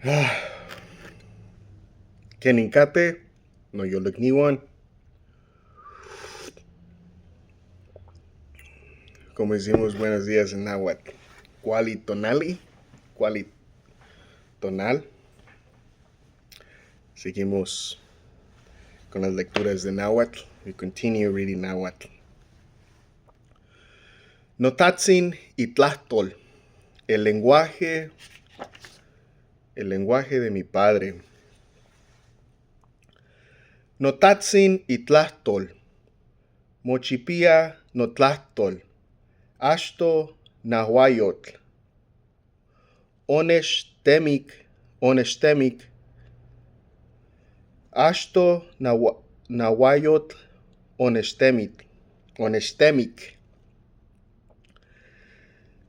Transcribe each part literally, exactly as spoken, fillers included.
Ah. Kenin katej noyolkniwan? Como decimos buenos días en náhuatl, kuali tonali, kuali tonal. Seguimos con las lecturas de náhuatl. We continue reading náhuatl. Notatsin itlajtol, el lenguaje, el lenguaje de mi padre. Notatsin itlajtol, mochipia notlajtol, axto nahuayotl, onestemik, onestemik, axto nahua-, nahuayotl, onestemik, onestemik.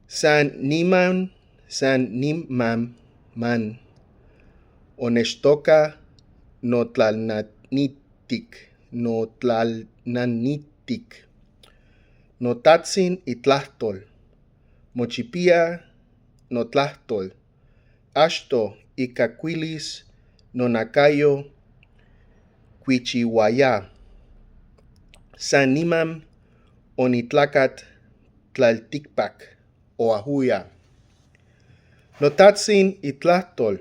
San niman, san niman, man, onechtoka notlalnanitik, notlalnanitik. Notatsin itlajtol, mochipia notlajtol, axto ika kuilis nonakayo kuichiuaya. San niman onitlakat tlaltikpak o ahuya. Notatsin itlajtol,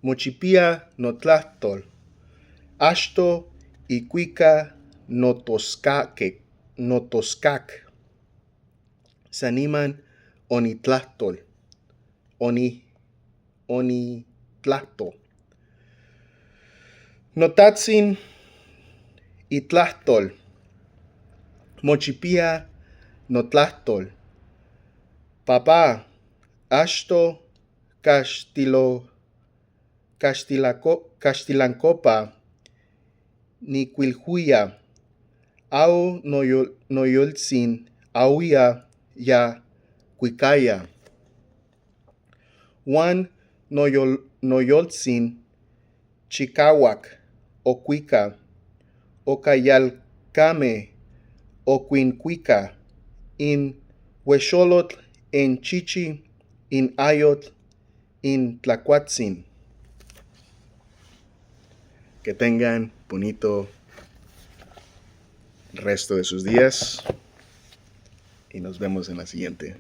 mochipia notlajtol, axto ikuika notoskakek, notoskak. San niman onitlajtol, oni-, onitlajto. Notatsin itlajtol, mochipia notlajtol. Papa, axto kastilo-, kastilako-, kastilankopa nikuilhuia, au noyol-, noyoltsin, auia ya kuikaya. Huan noyol-, noyoltsin chikauak okuika, okayalkame okuinkuika, in huesolotl, in chichi, in ayotl, in tlakuatsin. Que tengan bonito resto de sus días y nos vemos en la siguiente.